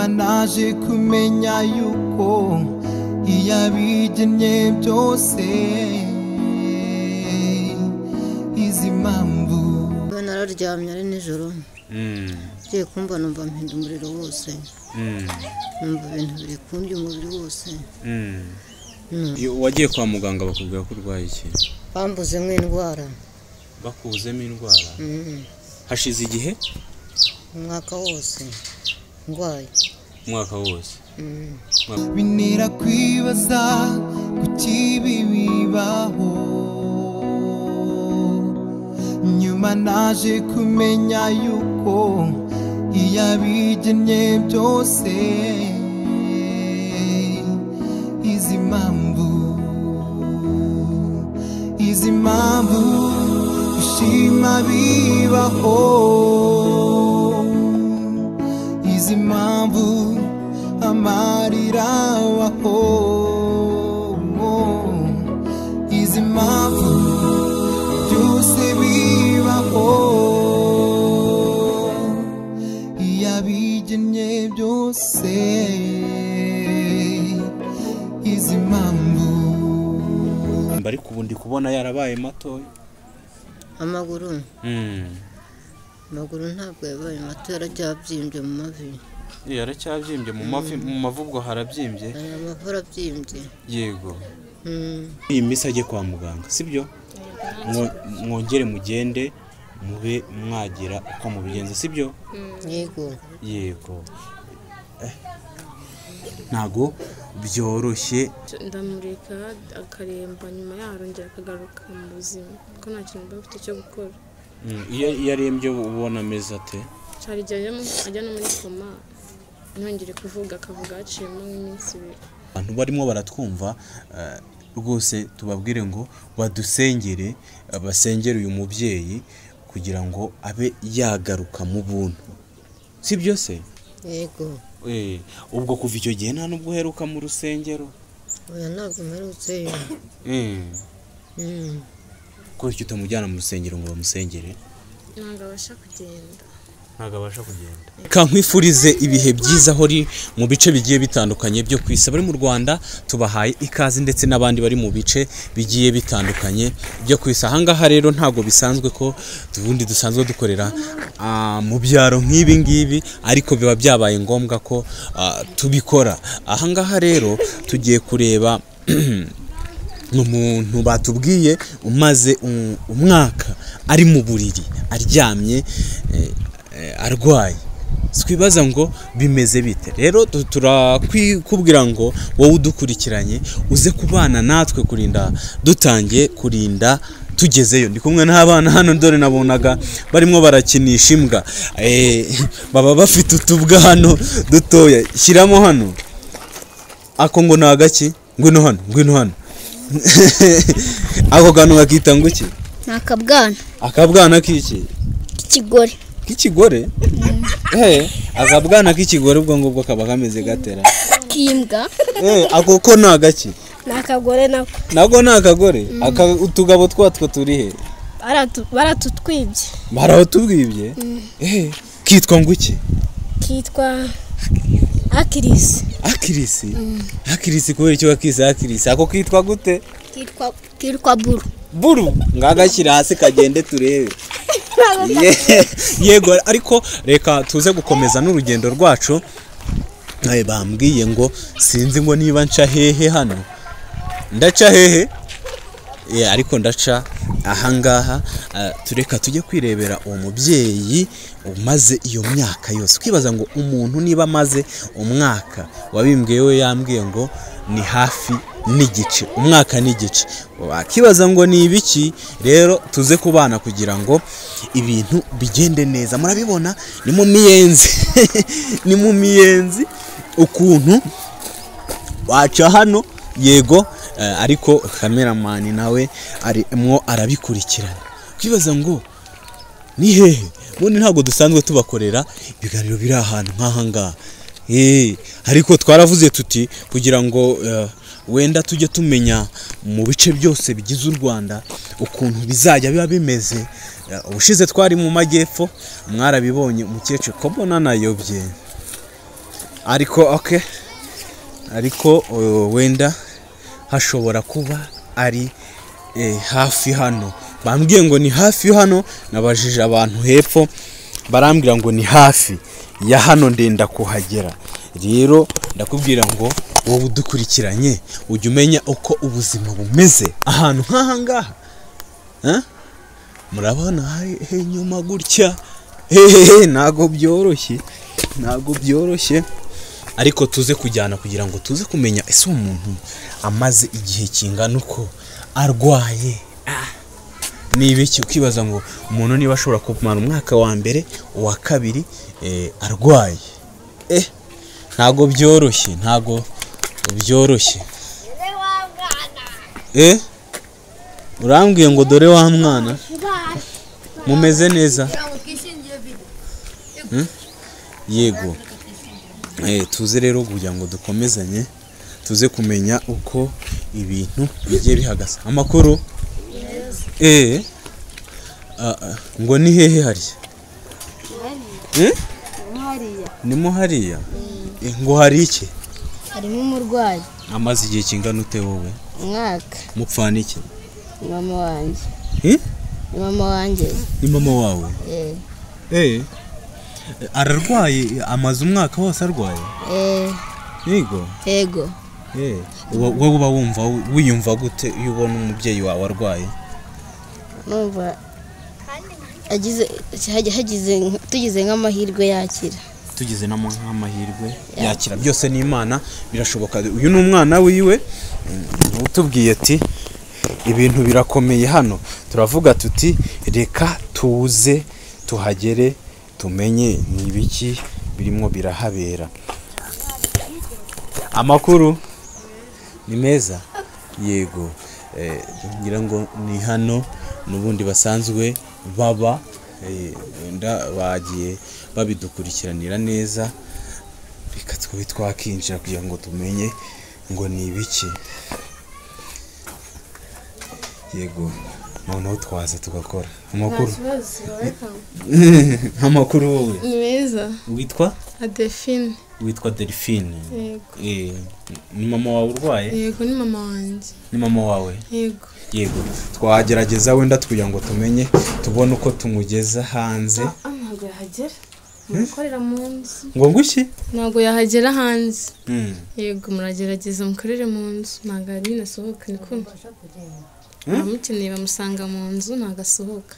Nyuma naje kumenya yuko iyabigennye byose izi mpamvu. Nararyamye ari nijoro, ngiye kumva numva mpinda umuriro wose, numva ibintu biri kundya umubiri wose. Wagiye kwa muganga bakubwira ko urwaye iki? Bambuzemo indwara. Bakuzemo indwara? Hashize igihe? Umwaka wose ndwaye. Umwaka wose? Binera kwibaza kuki ibi bibaho. Nyuma naje kumenya yuko iyabigennye byose izi mpamvu, izi mpamvu gushima bibaho, izi mpamvu amarira abaho, izi mpamvu byose bibaho, iyabigennye byose izi mpamvu. Ariko ubu ndi kubona yarabaye matoya. Amaguru? Amaguru ntabwo yabaye mato, yaracyabyimbye mu mavi. Yaracyabyimbye mu mavi, mu mavi ubwo harabyimbye? Amavi arabyimbye. Yego. Iyi minsi ajye kwa muganga, sibyo? Mwongere mugende mube mwagira uko mubigenza, sibyo? Yego. Yego. Ntago byoroshye. Ndamureka akaremba, nyuma yarongera akagaruka mu buzima kuko nta kintu mba mfite cyo gukora. Iyo arembye ubona ameze ate? Hari igihe ajya no muri koma ntongere kuvuga, akavuga haciyemo nk'iminsi ibiri. Abantu barimo baratwumva rwose tubabwire ngo badusengere, basengere uyu mubyeyi kugira ngo abe yagaruka mu buntu, sibyo se? Yego. Ubwo kuva icyo gihe nta nubwo uheruka mu rusengero? Oya, ntabwo mperutseyo. Kubera iki utamujyana mu rusengero ngo bamusengere? Ntabwo abasha kugenda. Ntabwo abasha kugenda. Reka nkwifurize ibihe byiza aho uri mu bice bigiye bitandukanye byo ku isi. Abari mu Rwanda tubahaye ikaze, ndetse n'abandi bari mu bice bigiye bitandukanye byo ku isi. Ahangaha rero ntabwo bisanzwe ko ubundi dusanzwe dukorera mu byaro nk'ibi ngibi, ariko biba byabaye ngombwa ko tubikora. Ahangaha rero tugiye kureba umuntu batubwiye umaze umwaka ari mu buriri aryamye arwaye. Twibaza ngo bimeze bite? Rero turakubwira ngo wowe udukurikiranye uze kubana natwe kurinda dutangiye kurinda tugezeyo. Ndi kumwe n'abana hano, dore nabonaga barimo barakinisha imbwa. Baba bafite utubwa hano dutoya. Shyiramo hano ako ngo ni agaki? Ngwino hano, ngwino hano. Ako kantu bakita ngo iki? Ni akabwana. Akabwana k'iki? K'ikigore. K'ikigore? Akabwana k'ikigore ubwo ngubwo kaba kameze gatera. K'imbwa. Ako ko ni agaki? Ni akagore nako. Nako ni akagore? Utugabo twatwo turi he? Baratutwibye. Baratubwibye? Kitwa ngo iki? Kitwa Akirisi. Akirisi? Akirisi kubera icyo bakise Akirisi. Ako kitwa gute? Kitwa Buru. Buru? Ngagashyira hasi kagende turebe. Yego, ariko reka tuze gukomeza n'urugendo rwacu. Bambwiye ngo sinzi ngo niba nca hehe hano. Ndaca hehe? Ariko ndaca ahangaha. Tureka tujye kwirebera uwo mubyeyi umaze iyo myaka yose. Ukibaza ngo umuntu niba amaze umwaka, wabimbwiye we yambwiye ngo ni hafi n'igice, umwaka n'igice. Wakibaza ngo ni ibiki? Rero tuze kubana kugira ngo ibintu bigende neza. Murabibona ni mu miyenzi. Ni mu miyenzi ukuntu waca hano. Yego, ariko cameraman nawe arimo arabikurikirana. Ukibaza ngo ni hehe? Ubundi ntabwo dusanzwe tubakorera ibiganiro biri ahantu nk'aha ngaha. Ariko twaravuze tuti kugira ngo wenda tujye tumenya mu bice byose bigize u Rwanda ukuntu bizajya biba bimeze. Ubushize twari mu majyepfo mwarabibonye, umukecuru ko mbona nayobye. Ariko okay, ariko wenda hashobora kuba ari hafi hano. Bambwiye ngo ni hafi hano, nabajije abantu hepfo barambwira ngo ni hafi ya hano, ndenda kuhagera. Rero ndakubwira ngo wowe udukurikiranye ujye umenya uko ubuzima bumeze ahantu nk'aha ngaha. Murabona inyuma gutya, ntago byoroshye, ntago byoroshye, ariko tuze kujyana kugira ngo tuze kumenya ese umuntu amaze igihe kingana uko arwaye. Ni ibiki ukibaza ngo umuntu niba ashobora kumara umwaka wa mbere, uwa kabiri arwaye. Ntago byoroshye, ntago byoroshye. Urambwiye ngo dore wa mwana mumeze neza. Yego. Tuze rero kugira ngo dukomezanye, tuze kumenya uko ibintu bigiye bihagaze. Amakuru ngo ni hehe hariya? Ni mo hariya. Ngo hari iki? Harimo umurwayi. Amaze igihe kingana ute wowe? Umwaka. Mupfana iki? Mama wanjye. Mama wanjye. Ni mama wawe? Ararwaye, amaze umwaka wose arwaye? Yego. Yego. Wowe uba wumva wiyumva gute iyo ubona umubyeyi wawe arwaye? Numva agize tugize nk'amahirwe yakira. Tugize n'amahirwe yakira, byose ni Imana, birashoboka. Uyu ni umwana wiwe utubwiye ati ibintu birakomeye hano. Turavuga tuti reka tuze tuhagere tumenye ni ibiki birimo birahabera. Amakuru ni meza. Yego. Ngira ngo ni hano nubundi basanzwe baba, wenda bagiye babidukurikiranira neza. Reka twe twakinjira kugira ngo tumenye ngo ni ibiki. Yego, noneho twaza tugakora amakuru. Amakuru wowe ni meza. Witwa? Delphine. Witwa Delphine. Yego. Ni mama wawe urwaye? Yego, ni mama wanjye. Ni mama wawe? Yego. Yego. Twagerageza wenda kugira ngo tumenye, tubone uko tumugeza hanze. Ntabwo yahagera. Mukorera mu nzu. Ngo nguki? Ntabwo yahagera hanze. Yego, muragerageza mukorere mu nzu. Ntabwo ari nasohoka niko. Abamukeneye bamusanga mu nzu, ntabwo asohoka.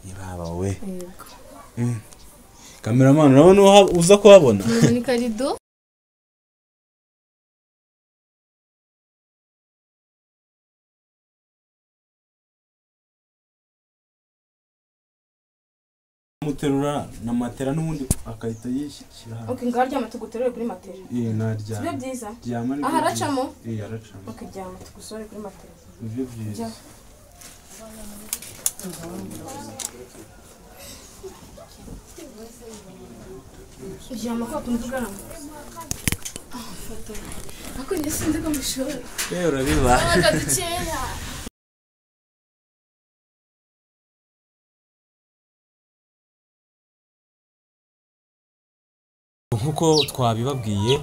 Ibaba we. Yego. Cameraman, urabona uza kuhabona? Ni karido. Muterura na matera n'ubundi akahita yishyira hano. Okay, ngaryama tuguterure kuri matera. Naryama. Sibyo byiza? Ryama. Aha aracamo? Aracamo. Okay, ryama tugusore kuri matera. Nibyo byiza. Ryama kwa kundugarama. Fata. Ako njye sinzi ko mbishobora. Urabiba. Akadukeya. Nkuko twabibabwiye,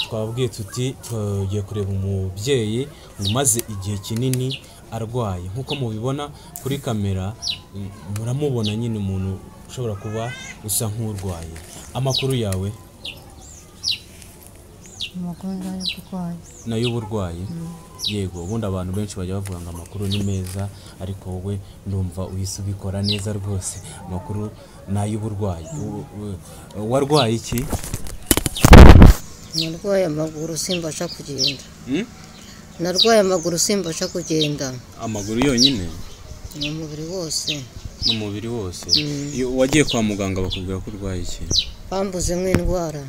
twababwiye tuti tugiye kureba umubyeyi umaze igihe kinini arwaye. Nkuko mubibona kuri kamera, muramubona nyine umuntu ushobora kuba usa nk'urwaye. Amakuru yawe? Amakuru y'uburwayi. Nayo uburwayi? Yego, ubundi abantu benshi bajya bavuga ngo amakuru ni meza, ariko wowe ndumva uhise ubikora neza rwose. Amakuru n'ay'uburwayi. Warwaye iki? Narwaye amaguru simbasha kugenda. Narwaye amaguru simbasha kugenda. Amaguru yonyine? Ni umubiri wose. Ni umubiri wose. Wagiye kwa muganga bakubwira ko urwaye iki? Bambuzemo indwara.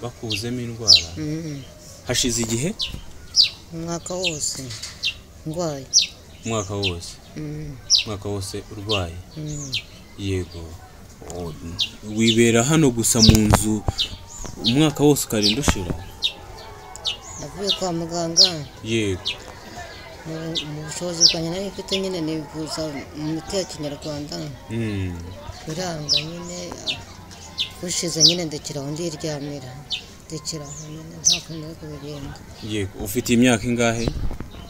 Bakuzemo indwara? Hashize igihe? Umwaka wose ndwaye. Umwaka wose? Umwaka wose urwaye? Yego. Wibera hano gusa mu nzu umwaka wose ukarinda ushira? Navuye kwa muganga. Yego. Mu bushobozi bwanjye nari mfite nyine nivuza mu miti ya kinyarwanda. Biranga nyine, ushize nyine ndekera aho ndiryamira. Ndekera aho nyine, nta kundi nari kubigenda. Yego, ufite imyaka ingahe?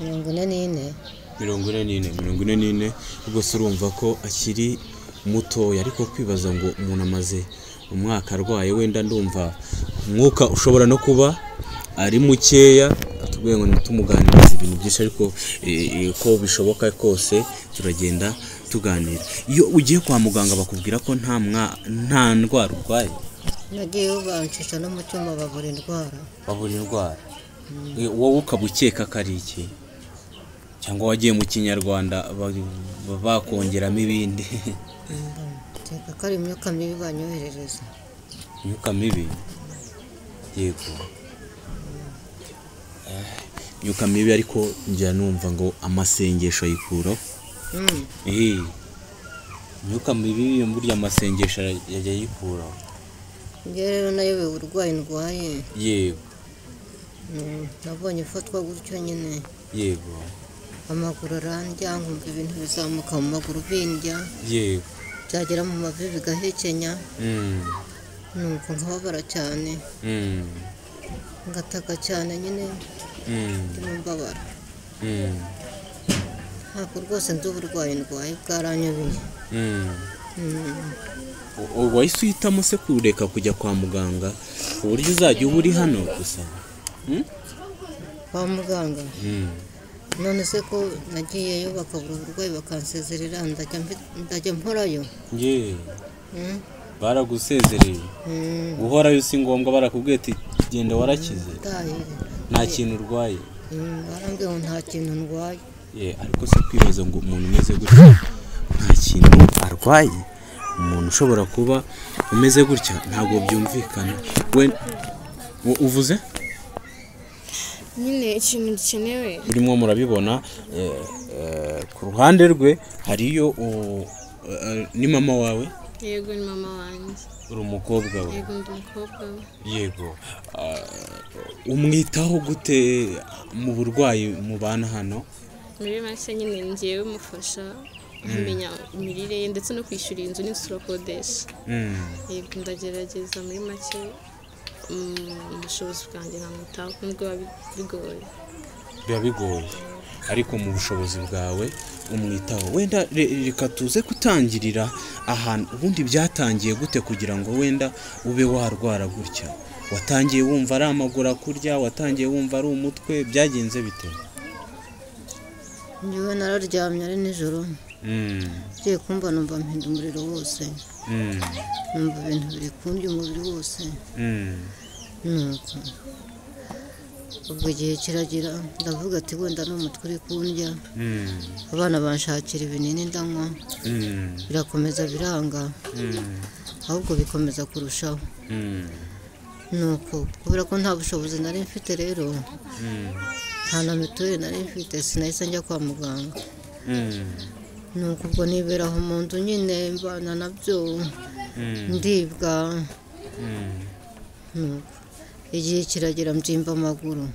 44. 44, 44. Rwose urumva ko akiri mutoya, ariko kwibaza ngo umuntu amaze umwaka arwaye, wenda ndumva umwuka ushobora no kuba ari mukeya. Atubwiye ngo ntitumuganirize ibintu byinshi, ariko uko bishoboka kose turagenda tuganira. Iyo ugiye kwa muganga bakubwira ko nta ndwara urwaye? Nagiyeyo bancisha no mu cyuma babura indwara. Babura indwara. Wowe ukaba ukeka ko ari iki? Cyangwa wagiye mu kinyarwanda bakongeramo ibindi? Nkeka ko ari imyuka mibi banyoherereza. Imyuka mibi? Yego, imyuka mibi, ariko njya numva ngo amasengesho ayikuraho. Imyuka mibi burya amasengesho yajya ayikuraho. Njye rero nayobewe uburwayi ndwaye. Yego. Nabonye ifatwa gutyo nyine. Yego. Amaguru arandya, nkumva ibintu bizamuka mu maguru bindya. Yego. Byagera mu mavi bigahekenya. Nuko nkababara cyane. Ngataka cyane nyine. Ndimo mbabara. Ntabwo rwose nzi uburwayi ndwaye, bwaranyobeye. Wahise uhitamo se kureka kujya kwa muganga ku buryo uzajya uba uri hano gusa? Kwa muganga? None se ko nagiyeyo bakabura uburwayi bakansezerera, ndajya mporayo? Baragusezereye? Guhorayo si ngombwa, barakubwiye ati genda warakize, nta kintu urwaye? Barambwiye ngo nta kintu ndwaye. Ariko se kwibaza ngo umuntu umeze gutya nta kintu arwaye, umuntu ushobora kuba umeze gutya ntabwo byumvikana. We uvuze nyine ikintu gikenewe urimo murabibona ku ruhande rwe hariyo ni mama wawe? Yego, ni mama wanjye. Uri umukobwa we? Yego, ndi umukobwa we. Yego. Umwitaho gute mu burwayi mubana hano? Muri make nyine ngewe mufasha nkamenya imirire ye ndetse no kwishyura inzu n'inzu turakodesha. Yego, ndagerageza muri make ubushobozi bwanjye nkamwitaho nubwo biba bigoye. Biba bigoye, ariko mu bushobozi bwawe umwitaho. Wenda reka tuze gutangirira ahantu ubundi byatangiye gute kugira ngo wenda ube warwara gutya? Watangiye wumva ari amaguru akurya, watangiye wumva ari umutwe, byagenze bite? Njyewe nararyamye ari nijoro. Ngiye kumva numva mpinda umuriro wose. Numva ibintu biri kundya umubiri wose. Nuko ubwo igihe kiragira ndavuga ati wenda n'umutwe uri kundya. Abana banshakira ibinini ndanywa. Birakomeza biranga. Ahubwo bikomeza kurushaho. Nuko kubera ko nta bushobozi nari mfite rero, nta na mituweli nari mfite, sinahise njya kwa muganga. Nuko ubwo niberaho mu nzu nyine mbana nabyo, ndibwa. Nuko igihe kiragera mbyimba amaguru.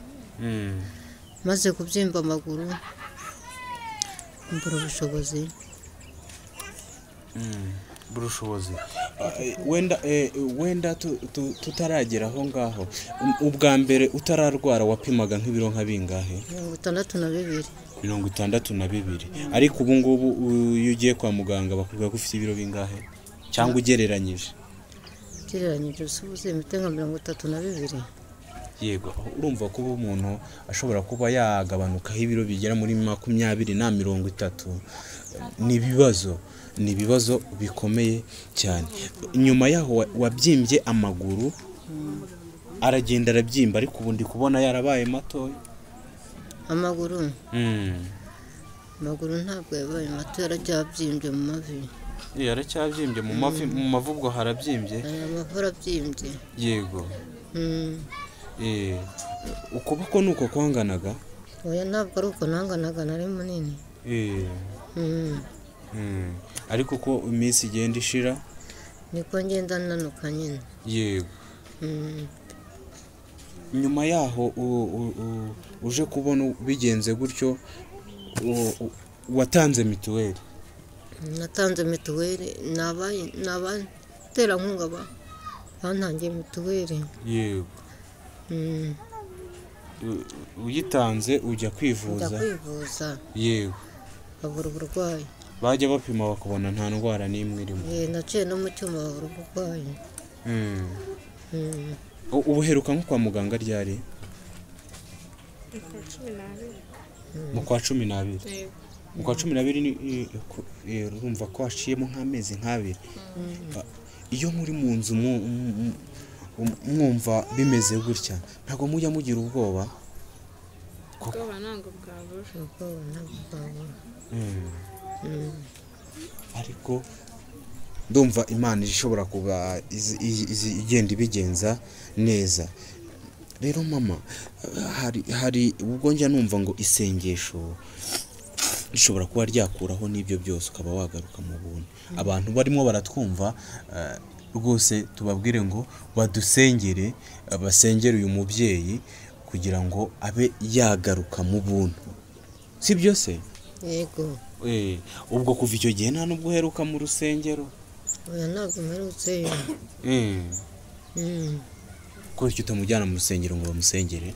Maze kubyimba amaguru mbura ubushobozi. Ubushobozi wenda tutaragera aho ngaho. Ubwa mbere utararwara wapimaga nk'ibiro nka bingahe? 62. 62. Ariko ubu ngubu iyo ugiye kwa muganga bakubwira ko ufite ibiro bingahe cyangwa ugereranyije? Ugereranyije usubize imite nka 32. Yego, urumva ko umuntu ashobora kuba yagabanukaho ibiro bigera muri 20 na 30. Ni ibibazo, ni ibibazo bikomeye cyane. Nyuma yaho wabyimbye amaguru, aragenda arabyimba, ariko ubu ndi kubona yarabaye matoya. Amaguru? Amaguru ntabwo yabaye mato, yaracyabyimbye mu mavi. Yaracyabyimbye mu mavi, mu mavi ubwo harabyimbye? Amavi arabyimbye. Yego. Ukuboko nuko kwanganaga? Oya, ntabwo ari uko nanganaga, nari munini. Ariko ko iminsi igenda ishira niko ngenda nanuka nyine. Yego. Nyuma yaho uje kubona bigenze gutyo, watanze mituweli? Natanze mituweli, n'abaterankunga bantangiye mituweli. Yego. Uyitanze ujya kwivuza? Njya kwivuza. Yego. Babura uburwayi. Bajya bapima bakabona nta ndwara n'imwe irimo. Naciye no mu cyuma babura uburwayi. Ubuheruka nko kwa muganga ryari? Mu kwa 12. Mu kwa 12 ni urumva ko haciyemo nk'amezi nk'abiri. Iyo muri mu nzu mwumva bimeze gutya ntabwo mujya mugira ubwoba? Ubwoba ntabwo bwabura. Ubwoba ntabwo bwabura. Ariko ndumva Imana ishobora kuba igenda ibigenza neza. Rero mama, hari ubwo njya numva ngo isengesho rishobora kuba ryakuraho n'ibyo byose ukaba wagaruka mu buntu. Abantu barimo baratwumva rwose tubabwire ngo badusengere, basengere uyu mubyeyi kugira ngo abe yagaruka mu buntu. Si byo se? Yego. Ubwo kuva icyo gihe nta nubwo uheruka mu rusengero? Oya, ntabwo mperutseyo. Ko icyo utamujyana mu rusengero ngo bamusengere?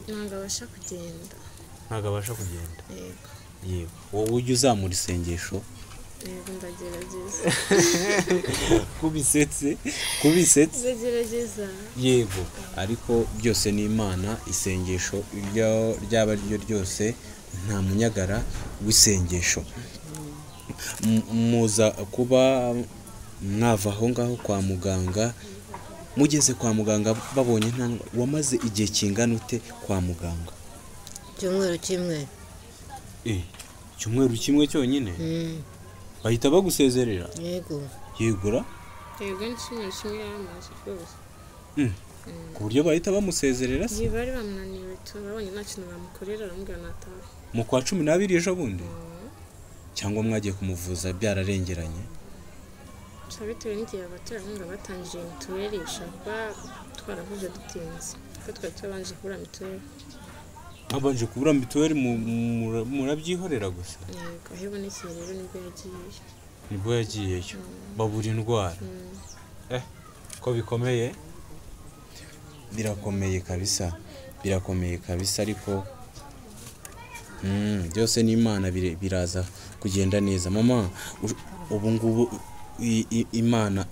Ntabwo abasha kugenda. Ntabwo abasha kugenda. Yego. Yego. Wowe ujya uzamura isengesho? Yego, ndagerageza. Kubisetse. Ndagerageza. Yego, ariko byose ni Imana, isengesho iryo ryaba ryo ryose nta munyagara w'isengesho. Muza kuba mwava aho ngaho kwa muganga, mugeze kwa muganga babonye nta wamaze igihe kingana ute kwa muganga? Icyumweru kimwe. Icyumweru kimwe cyonyine? Bahita bagusezerera? Yego. Yegura? Yego, icyumweru kimwe yaramaze rwose. Ku buryo bahita bamusezerera se? Bari bamunaniwe, babonye nta kintu bamukorera, baramubwira natahe. Mu kwa 12 ejo bundi? Cyangwa mwagiye kumuvuza byararengeranye? Bitewe n'igihe abaterankunga batangiriye mituweli, bishobora kuba twaravuje dutinze kuko twari twabanje kubura mituweli. Mwabanje kubura mituweli murabyihorera gusa? Yego, aho ibonekeye rero nibwo yagiyeyo. Nibwo yagiyeyo, babura indwara. Ko bikomeye? Birakomeye kabisa, birakomeye kabisa, ariko byose ni Imana, biraza kugenda neza. Mama, ubu ngubu Imana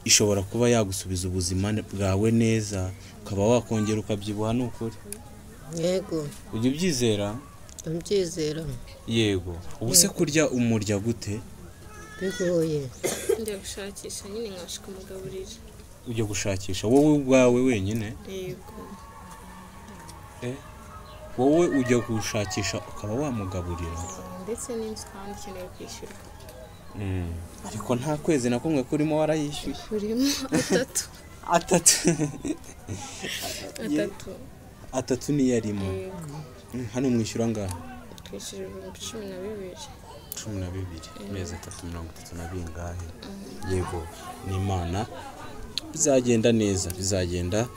ishobora kuba yagusubiza ubuzima bwawe neza, ukaba wakongera ukabyibuha, ni ukuri? Yego. Ujya ubyizera? Ndabyizera. Yego. Ubu se kurya umurya gute? Bigoye. Njya gushakisha nyine nkabasha kumugaburira. Ujya gushakisha wowe ubwawe wenyine? Yego. Wowe ujya gushakisha ukaba wamugaburira? Ndetse n'inzu kandi ikeneye kwishyurwa. Ariko nta kwezi na kumwe kurimo warayishyuye? Kurimo atatu. Atatu. Atatu. Atatu niyo arimo. Hano mwishyura angahe? Twishyura 12,000. 12, amezi 3, 30 na bingahe? Yego, ni Imana bizagenda neza, bizagenda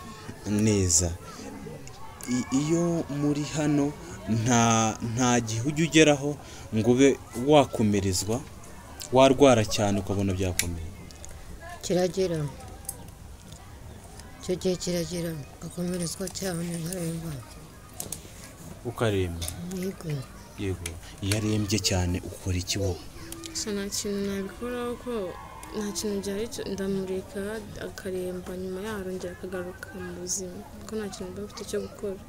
neza. Iyo muri hano nta gihe ujya ugeraho ngo ube wakomerezwa, warwara cyane ukabona byakomeye? Kiragera. Icyo gihe kiragera ugakomerezwa cyane nkaremba. Ukaremba? Yego. Yego. Iyo arembye cyane ukora iki wowe? Gusa nta kintu nabikoraho ko nta kintu byari, ndamureka akaremba, nyuma yaho arongera akagaruka mu buzima kuko nta kintu mba mfite cyo gukora.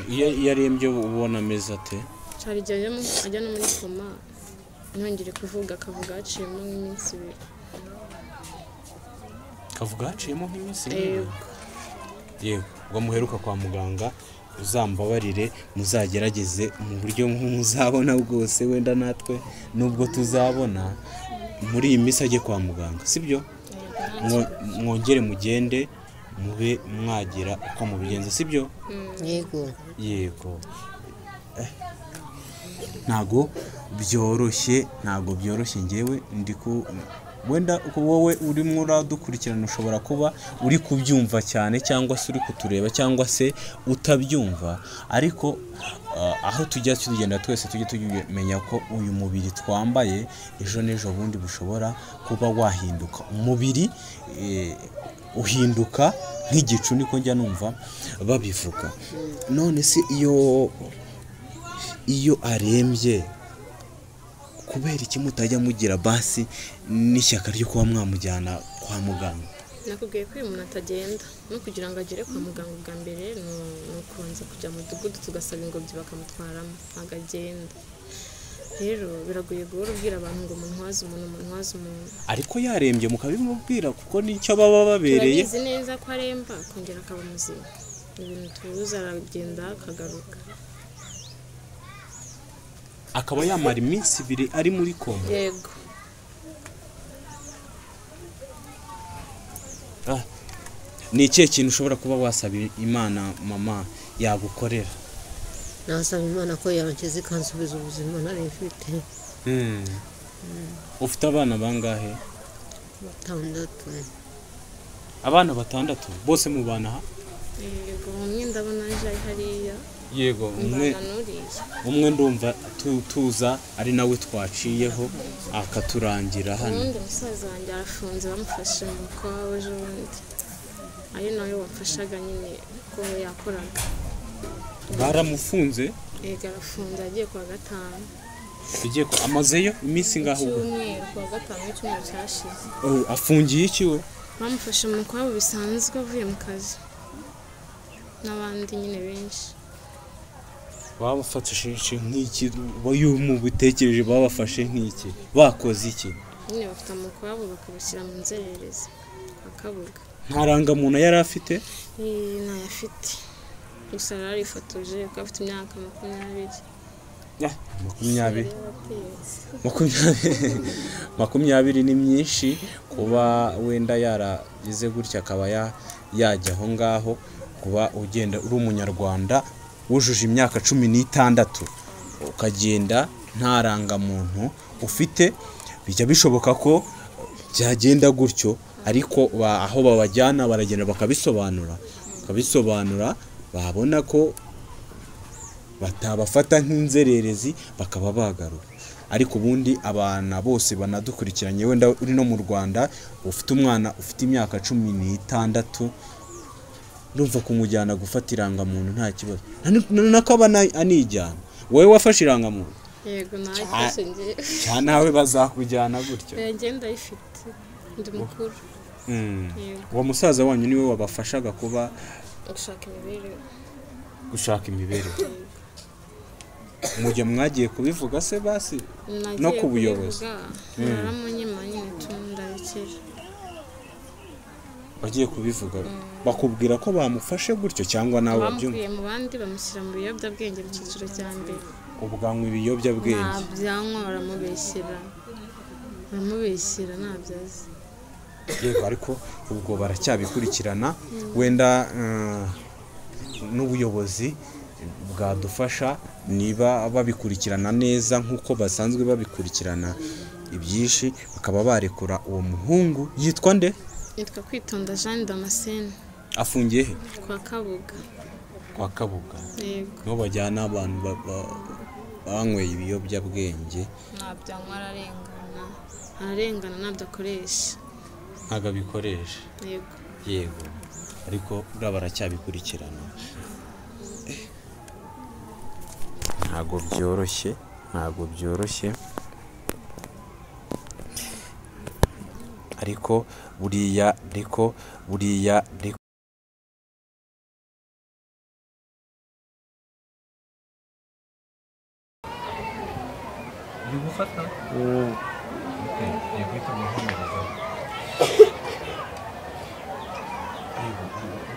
Iyo arembye ubona ameze ate? Hari igihe ajya no muri koma ntongere kuvuga, akavuga haciyemo nk'iminsi 2. Kavuga haciyemo nk'iminsi 2? Yego. Ubwo muheruka kwa muganga uzambabarire, muzagerageze mu buryo muzabona bwose, wenda natwe nubwo tuzabona muri iyi minsi ajye kwa muganga, sibyo? Mwongere mugende mube mwagira uko mubigenza, sibyo? Yego. Yego. Ntago byoroshye, ntago byoroshye. Ngewe ndi ku Wenda wowe urimo uradukurikirana ushobora kuba uri kubyumva cyane cyangwa se uri kutureba cyangwa se utabyumva, ariko aho tujya tugenda twese tujye tumenya ko uyu mubiri twambaye ejo n'ejo bundi bushobora kuba wahinduka. Umubiri uhinduka nk'igicu, niko njya numva babivuga. None se iyo arembye kubera iki mutajya mugira basi n'ishyaka ryo kuba mwamujyana kwa muganga? Nakubwiye ko uyu muntu atagenda, no kugira ngo agere kwa muganga ubwa mbere ni ukubanza kujya mu mudugudu tugasaba ingobyi bakamutwaramo, ntabwo agenda. Rero biragoye guhora ubwira abantu ngo muntwaze umuntu, muntwaze umuntu. Ariko yarembye mukabimubwira kuko nicyo baba babereye. Turabizi neza ko aremba akongera akaba muzima, ni ibintu tubuza, aragenda akagaruka. Akaba yamara iminsi ibiri ari muri koma. Yego. Ni ikihe kintu ushobora kuba wasaba Imana mama yagukorera? Nasaba Imana ko yankiza ikansubiza ubuzima nari mfite. Ufite abana bangahe? Batandatu. Abana batandatu bose mubana aha? Yego, umwe ndabona aje hariya. Yego, umwe ndumva tuza ari nawe twaciyeho akaturangira hano. Undi musaza wanjye arafunze, bamufashe mu kwawe ejo bundi, ari nawe wamfashaga nyine ko yakoraga. Baramufunze? Yego, arafunze, agiye kuwa gatanu. Agiye ko amazeyo iminsi ngaho ubwo? Icyumweru, kuwa gatanu w'icyumweru cyashize. Afungiye iki we? Bamufashe mu kwabo bisanzwe avuye mu kazi n'abandi nyine benshi. Babafatishije nk'iki? Mubitekereje babafashe nk'iki? Bakoze iki? Nyine bafite amakwabo bakabashyira mu nzererezi kwa Kabuga. Nta rangamuntu yari afite? Ntayo afite, gusa yarifotoje kuko afite imyaka 20. 20 ni myinshi kuba wenda yaragize gutya akaba yajya aho ngaho. Kuba ugenda uri umunyarwanda wujuje imyaka 16 ukagenda nta rangamuntu ufite, bijya bishoboka ko byagenda gutyo, ariko aho babajyana baragenda bakabisobanura, babona ko batabafata nk'inzererezi bakaba bagaruka. Ariko ubundi abana bose banadukurikiranye, wenda uri no mu Rwanda ufite umwana ufite imyaka 16, ndumva kumujyana gufata irangamuntu nta kibazo. Nakaba anijyana. Wowe wafashe irangamuntu? Yego, nayifashe ngiye. Cyane nawe bazakujyana gutyo. Njye ndayifite, ndi mukuru. Uwo musaza wanyu niwe wabafashaga kuba gushaka imibereho? Gushaka imibereho. Mujye mwagiye kubivuga se basi no ku buyobozi? Naramunyima nyine tundabikira. Bagiye kubivuga bakubwira ko bamufashe gutyo cyangwa nawe wabyumva? Bamukuye mu bandi bamushyira mu biyobyabwenge mu cyiciro cya mbere. Ubwanywa ibiyobyabwenge? Ntabyanywa, baramubeshyera ntabyo azi. Yego, ariko ubwo baracyabikurikirana, wenda n'ubuyobozi bwadufasha niba babikurikirana neza nk'uko basanzwe babikurikirana ibyinshi, bakaba barekura uwo muhungu. Yitwa nde? Yitwa Kwitonda Jean Damascene. Afungiye he? Kwa Kabuga. Kwa Kabuga. Yego. Niho bajyana abantu banyweye ibiyobyabwenge. Ntabyanywa, ararengana, ntabyo akoresha. Ntabwo abikoresha. Yego. Yego, ariko buriya baracyabikurikirana. Ntabwo byoroshye, ntabwo byoroshye. Ariko buriya uri gufata?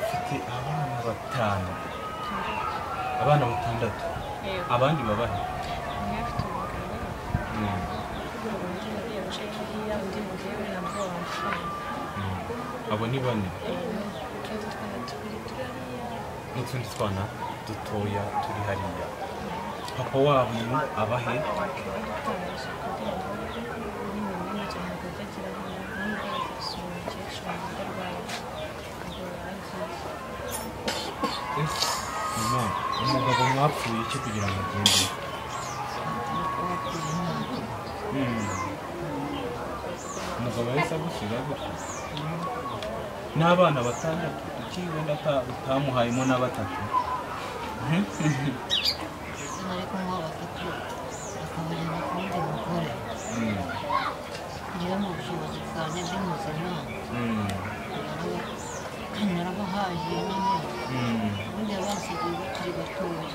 Ufite abana batanu, abana batandatu, abandi babahe? Abo ni bane n'utundi twana dutoya turi hariya. Papa wabo abahe? Mama, umugabo mwapfuye iki kugira ngo agende? Umugabo yahise agusiga gutya n'abana batandatu, kuki wenda utamuhayemo na batatu? Nari kumuha batatu akabageza ku wundi mugore. Njyewe mu bushobozi bwanjye ndi muzima, narabahaye nyine, ubundi yabansigiye bakiri batoya.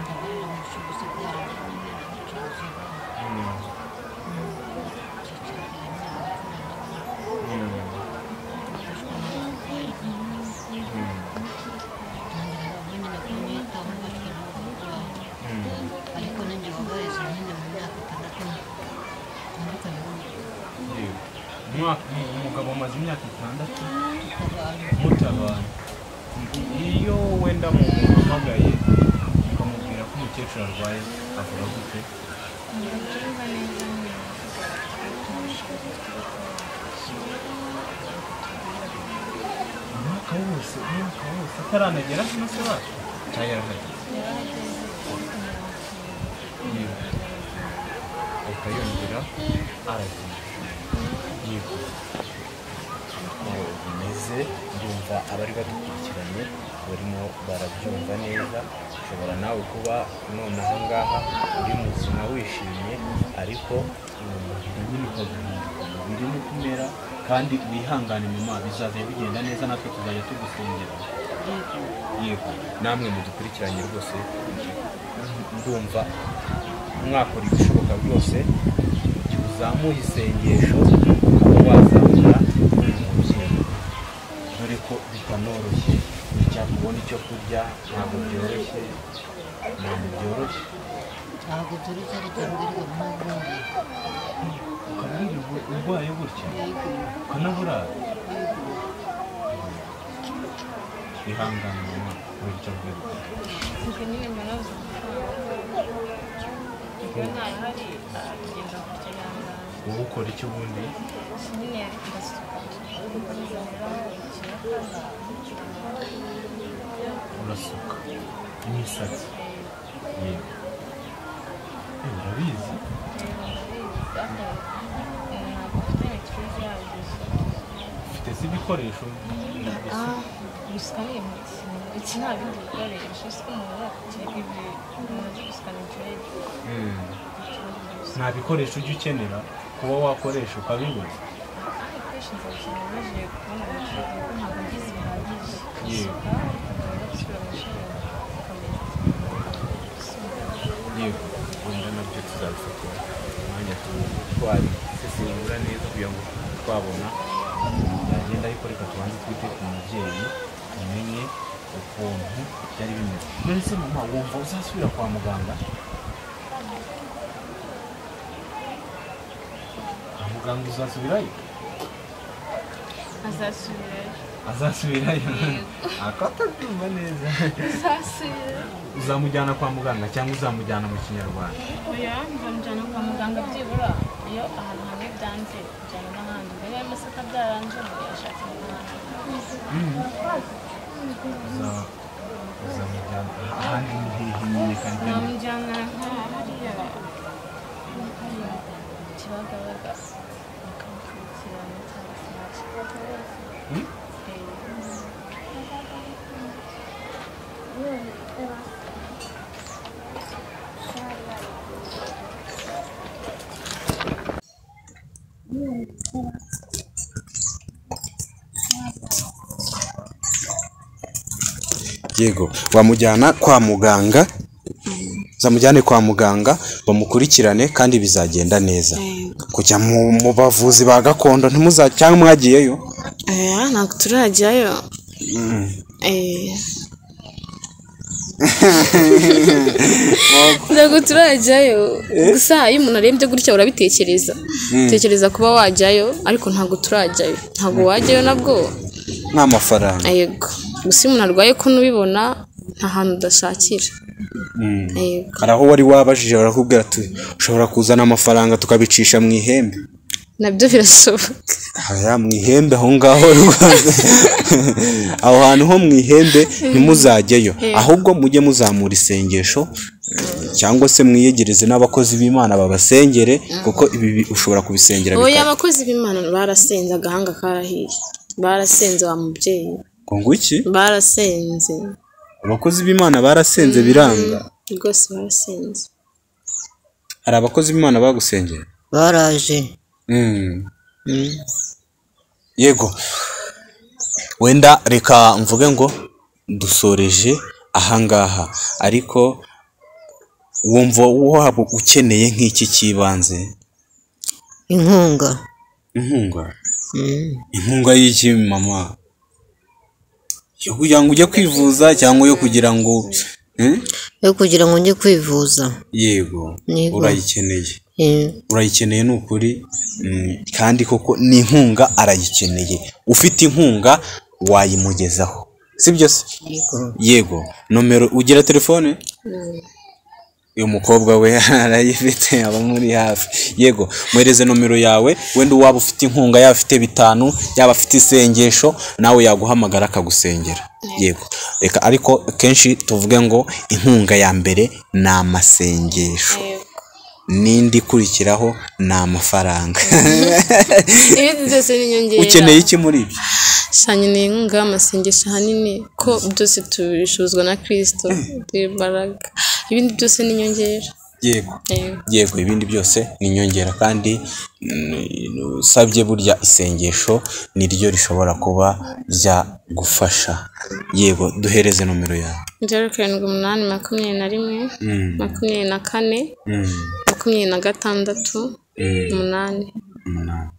Ndabarera mu bushobozi bwanjye nyine, ndacuruza icyiciro mfashwa n'abarwayi, ntangira nabo nyine kunyitaho mfashwa n'abarwayi, ariko ninjye wabareze nyine mu myaka 6 ntandukanye n'umugabo. Umugabo amaze imyaka 6 mutabana. Iyo wenda mumuhamagaye ukamubwira ko umukecuru arwaye avuga gute? Umwaka wose ataranagera hano se bacu cyangwa yarahageze? Ahita yongera aragiye. Yego, uko bimeze ndumva abari badukurikiranye barimo barabyumva neza. Ushobora nawe kuba nonaha ngaha uri muzima wishimye, ariko umubiri nyine ukaguhinduka, umubiri ni kumera, kandi wihangane mama, bizajya bigenda neza, natwe tuzajya tugusengera. Yego, namwe mudukurikiranye rwose, ndumva mwakora ibishoboka byose uzamuye isengesho wazamura uyu mubyeyi, dore ko bitanoroshye kubona icyo kurya, ntabwo byoroshye, ntabwo byoroshye, ntabwo byoroshye, ariko mbwirwa n'ubundi ukaba urwaye gutya ukanaburara. Ihangane mama, uri icyo mbwirwa. Wowe ukora iki ubundi? Urasuka imisatsi. Yego, urabizi? Ufite se ibikoresho? Gusuka ni iki, nta bindi bikoresho, si umuntu umuntu gusuka ni dread. Nta bikoresho ujya ukenera kuba wakoresha ukabibona? Ibikoresho nzabikenera maze kubona amashuri, kuko ntabwo ngize bihagije. Gusuka gusubira mu ishuri gukomeza. Yego, wenda nabyo tuzabifatira umwanya twabisesengura neza kugira ngo twabona byagenda, ariko reka tubanze twite ku mubyeyi tumenye ukuntu byari bimeze. None se mama, wumva uzasubira kwa muganga? Kwa muganga uzasubirayo? Azasubirayo. Azasubirayo? Akatabyumva neza. Azasubirayo. Uzamujyana kwa muganga cyangwa uzamujyana mu kinyarwanda? Oya, nzamujyana kwa muganga byibura iyo ahantu hamwe byanze kujyana n'ahandi. Mbere y'amasaka byaranje yashatse n'ahandi. Uzamujyana ahandi ni hehe nyine? Kandi nzamujyana hariya Kibagabaga bakamukurikirana cyangwa se Yego, wamujyana kwa muganga, zamujyane kwa muganga bamukurikirane kandi bizagenda neza. Kujya mu bavuzi ba gakondo ntimuza cyangwa mwagiyeyo? Ntabwo turajyayo. Ntabwo turajyayo. Gusa iyo umuntu arembye gutya urabitekereza, utekereza kuba wajyayo, ariko ntabwo turajyayo. Ntabwo wajyayo nabwo nta mafaranga. Yego, gusa iyo umuntu arwaye ko nubibona nta hantu udashakira. Hari aho wari wabajije barakubwira ati ushobora kuzana amafaranga tukabicisha mu ihembe? Nabyo birashoboka. Aya mu ihembe aho ngaho rwose, aho hantu ho mu ihembe ntimuzajyeyo, ahubwo mujye muzamura isengesho cyangwa se mwiyegereze n'abakozi b'Imana babasengere, kuko ibi ushobora kubisengera. Oya, abakozi b'Imana barasenze, agahanga karahiye, barasenze wa mubyeyi. Ngo iki? Barasenze. Abakozi b'Imana barasenze biranga rwose, barasenze. Hari abakozi b'Imana bagusengera? Baraje. Yego, wenda reka mvuge ngo dusoreje ahangaha, ariko wumva waba ukeneye nk'iki cy'ibanze? Inkunga. Inkunga? Inkunga y'iki mama? Yo kugira ngo ujye kwivuza cyangwa yo kugira ngo Yo kugira ngo njye kwivuza. Yego, urayikeneye. Urayikeneye ni ukuri, kandi koko ni inkunga arayikeneye. Ufite inkunga wayimugezaho, sibyo se? Yego. Nomero ugira telefone? Uyu mukobwa we arayifite, aba muri hafi. Yego, muhereze nomero yawe, wenda uwaba ufite inkunga, yaba afite 5, yaba afite isengesho, nawe yaguhamagara akagusengera. Yego, reka ariko kenshi tuvuge ngo inkunga ya mbere ni amasengesho, n'indi ikurikiraho ni amafaranga. Ibindi byose ni inyongera. Ukeneye iki muri ibyo? Nkeneye inkunga y'amasengesho ahanini, ko byose tubishobozwa na Kristo imbaraga. Ibindi byose ni inyongera. Yego, yego, ibindi byose ni inyongera, kandi usabye burya isengesho niryo rishobora kuba ryagufasha. Yego, duhereze nomero yawe. 0 7 8 21 24 26 8.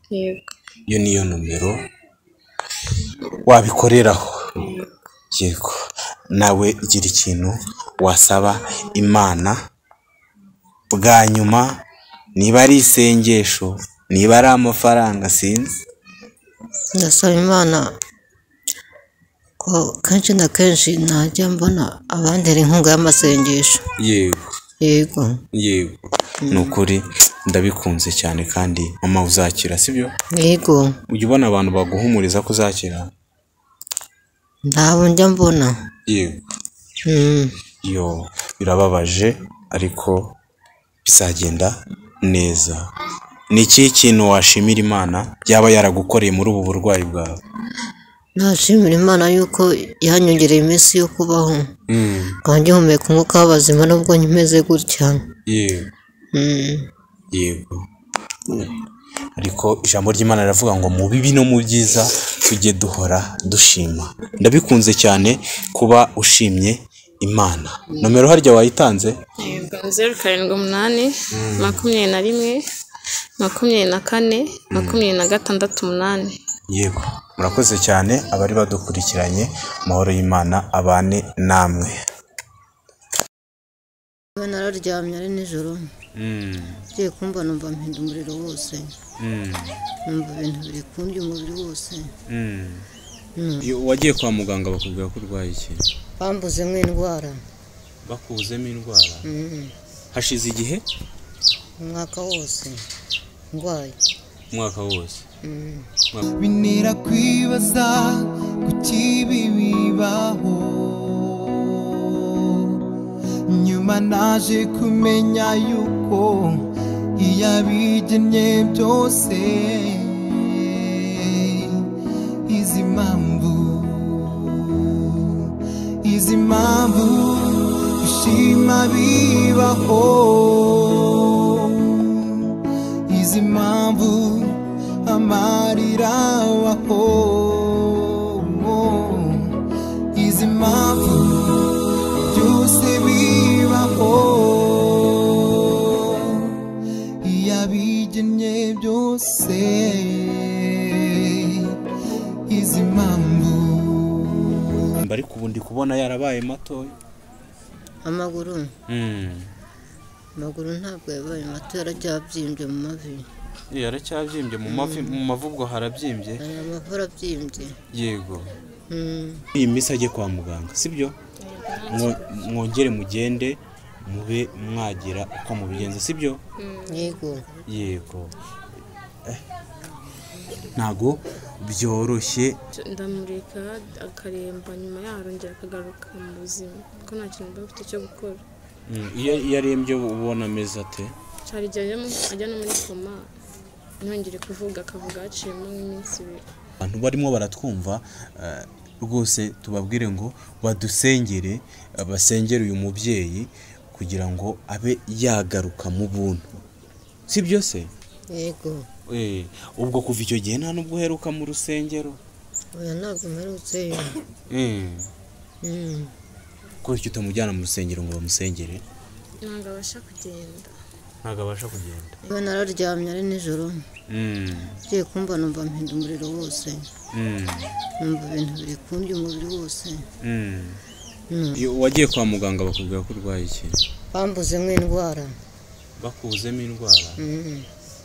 Yego, iyo niyo nomero wabikoreraho. Yego, nawe gira ikintu wasaba Imana bwa nyuma, niba ari isengesho, niba ari amafaranga, sinzi. Ndasaba Imana ko kenshi na kenshi najya mbona abantera inkunga y'amasengesho. Yego. Yego. Yego, ni ukuri ndabikunze cyane, kandi mama uzakira, sibyo? Yego. Ujya ubona abantu baguhumuriza ko uzakira? Ntabwo njya mbona. Yego. Yo, birababaje ariko bizagenda neza. Ni iki kintu washimira Imana yaba yaragukoreye muri ubu burwayi bwawe? Nashimira Imana yuko yanyongereye iminsi yo kubaho, nkaba ngihumeka umwuka w'abazima nubwo nkimeze gutya. Yego. Yego. Ariko ijambo ry'Imana riravuga ngo mu bibi no mu byiza tujye duhora dushima. Ndabikunze cyane kuba ushimye Imana. Nomero harya wayitanze? Yego, 0 7 8 21 24 26 8. Yego, murakoze cyane abari badukurikiranye. Amahoro y'Imana abane namwe. Nararyamye ari nijoro, ngiye kumva numva mpinda umuriro wose, numva ibintu biri kundya umubiri wose. Wagiye kwa muganga bakubwira ko urwaye iki? Bambuzemo indwara. Bakuzemo indwara? Hashize igihe? Umwaka wose ndwaye. Umwaka wose. Binera kwibaza kuki ibi bibaho, nyuma naje kumenya yuko iyabigennye byose izi mpamvu ishima bibaho, izi mpamvu amarira abaho, izi mpamvu byose bibaho, iyabigennye byose izi mpamvu. Ariko ubu ndi kubona yarabaye matoya. Amaguru? Amaguru ntabwo yabaye mato, yaracyabyimbye mu mavi. Yaracyabyimbye mu mavi, mu mavi ubwo harabyimbye? Amavi arabyimbye. Yego. Iyi minsi ajye kwa muganga, sibyo? Mwongere mugende mube mwagira uko mubigenza, sibyo? Yego. Yego. Ntago byoroshye. Ndamureka akaremba, nyuma yaho arongera akagaruka mu buzima kuko nta kintu mba mfite cyo gukora. Iyo arembye ubona ameze ate? Hari igihe ajya no muri koma ntongere kuvuga, akavuga haciyemo nk'iminsi ibiri. Abantu barimo baratwumva rwose tubabwire ngo badusengere, basengere uyu mubyeyi kugira ngo abe yagaruka mu buntu, si byo se? Yego. Ubwo kuva icyo gihe nta nubwo uheruka mu rusengero? Oya, ntabwo mperutseyo. Ko icyo utamujyana mu rusengero ngo bamusengere? Ntabwo abasha kugenda. Ntabwo abasha kugenda. Yewe nararyamye ari nijoro, ngiye kumva numva mpinda umuriro wose, numva ibintu biri kundya umubiri wose. Wagiye kwa muganga bakubwira ko urwaye iki? Bambuzemo indwara. Bakuzemo indwara?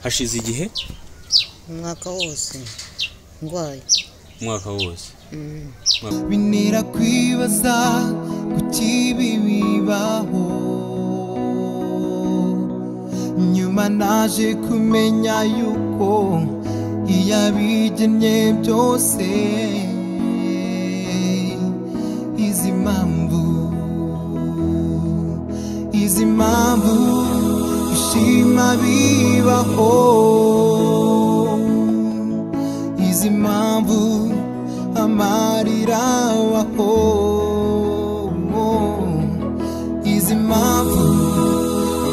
Hashize igihe? Umwaka wose ndwaye. Umwaka wose. Bintera kwibaza kuki ibi bibaho, nyuma naje kumenya yuko iyo abigennye byose izi mpamvu ishima bibaho, izi mpamvu amarira abaho, izi mpamvu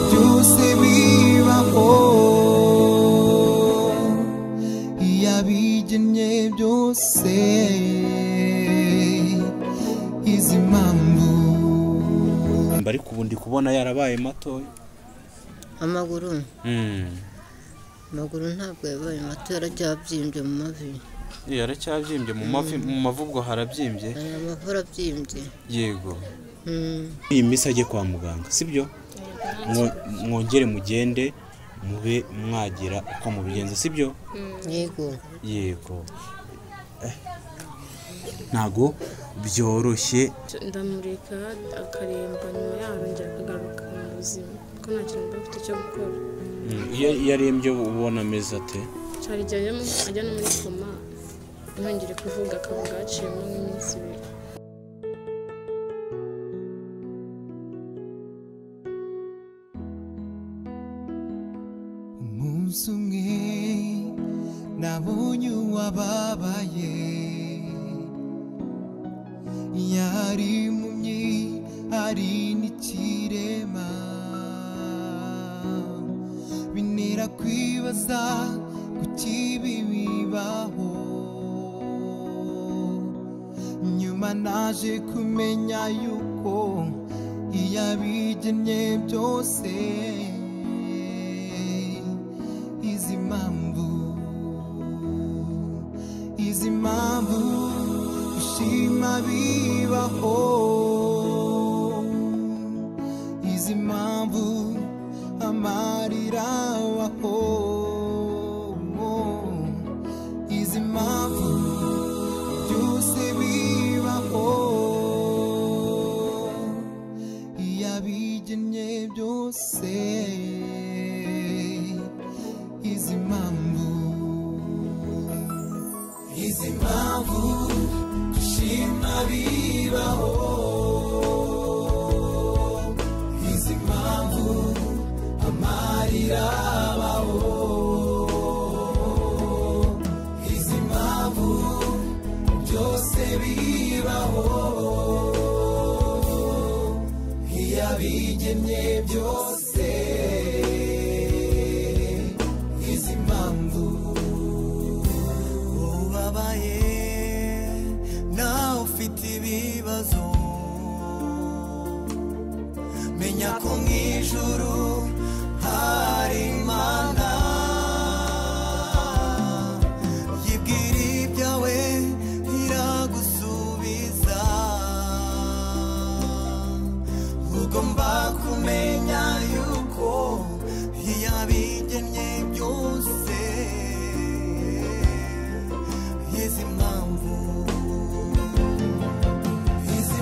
byose bibaho, iyo abigennye byose izi mpamvu. Ariko ubu ndi kubona yarabaye matoya. Amaguru amaguru ntabwo yabaye mato, yaracyabyimbye mu mavi. Yaracyabyimbye mu mavi, mu mavi ubwo harabyimbye? Amavi arabyimbye. Yego. Iyi minsi ajye kwa muganga, sibyo? Mwongere mugende mube mwagira uko mubigenza, sibyo? Yego. Yego. Ntago byoroshye. Ndamureka akaremba, nyuma yaho arongera akagaruka mu buzima kuko nta kintu mba mfite cyo gukora. Iyo arembye ubona ameze ate? Hari igihe ajya no muri koma ntongere kuvuga, akavuga haciyemo nk'iminsi ibiri. Umunsi umwe nabonye uwababaye, yari impumyi ari n'ikirema, bintera kwibaza kuki ibi bibaho, nyuma naje kumenya yuko iyo abigennye byose izi mpamvu ishima bibaho, izi mpamvu amarira abaho, izi mpamvu byose bibaho, iyo abigennye byose izi mpamvu. Izi mpamvu dushima bibaho, izi mpamvu amarira abaho, izi mpamvu byose bibaho, iyo abigennye byose izi mpamvu. Ubabaye nawe ufite ibibazo, menya ko mu ijuru hari Imana, yibwira ibyawe iragusubiza, ugomba kumenya yuko iyo abigennye byose izi mpamvu, izi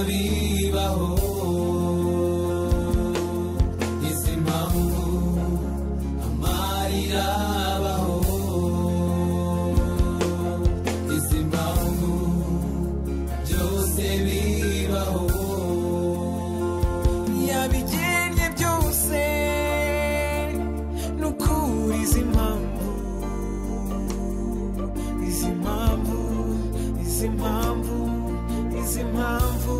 bibaho, izi mpamvu amarira abaho, izi mpamvu byose bibaho. Yabigennye byose nukuri, izi mpamvu, izi mpamvu, izi mpamvu, izi mpamvu,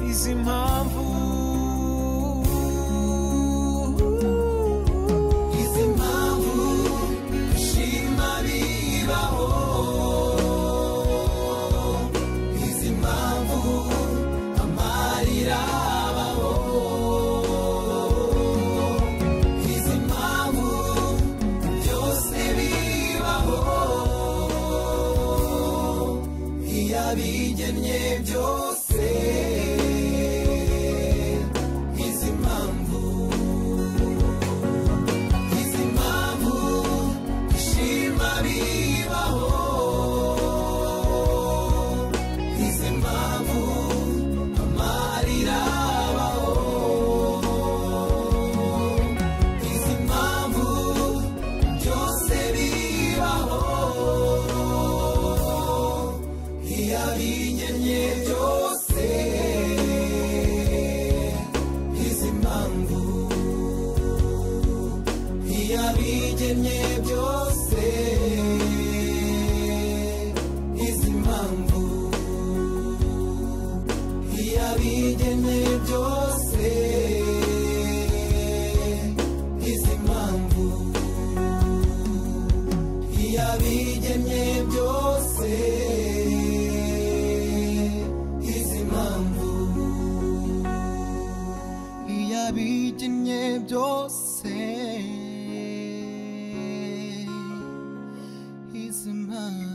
izi mpamvu, izi mpamvu gushima bibaho, izi mpamvu amarira abaho, izi mpamvu byose bibaho, iyabigennye byose, izi mpamvu, izi mpamvu gushima bibaho, izi mpamvu amarira abaho, izi mpamvu byose bibaho, iyabigennye byose, izi mpamvu, iyabigennye byose, izi mpamvu, iyabigennye byose, izi mpamvu, iyabigennye byose, izi mpamvu, iyabigennye byose, izi mpamvu.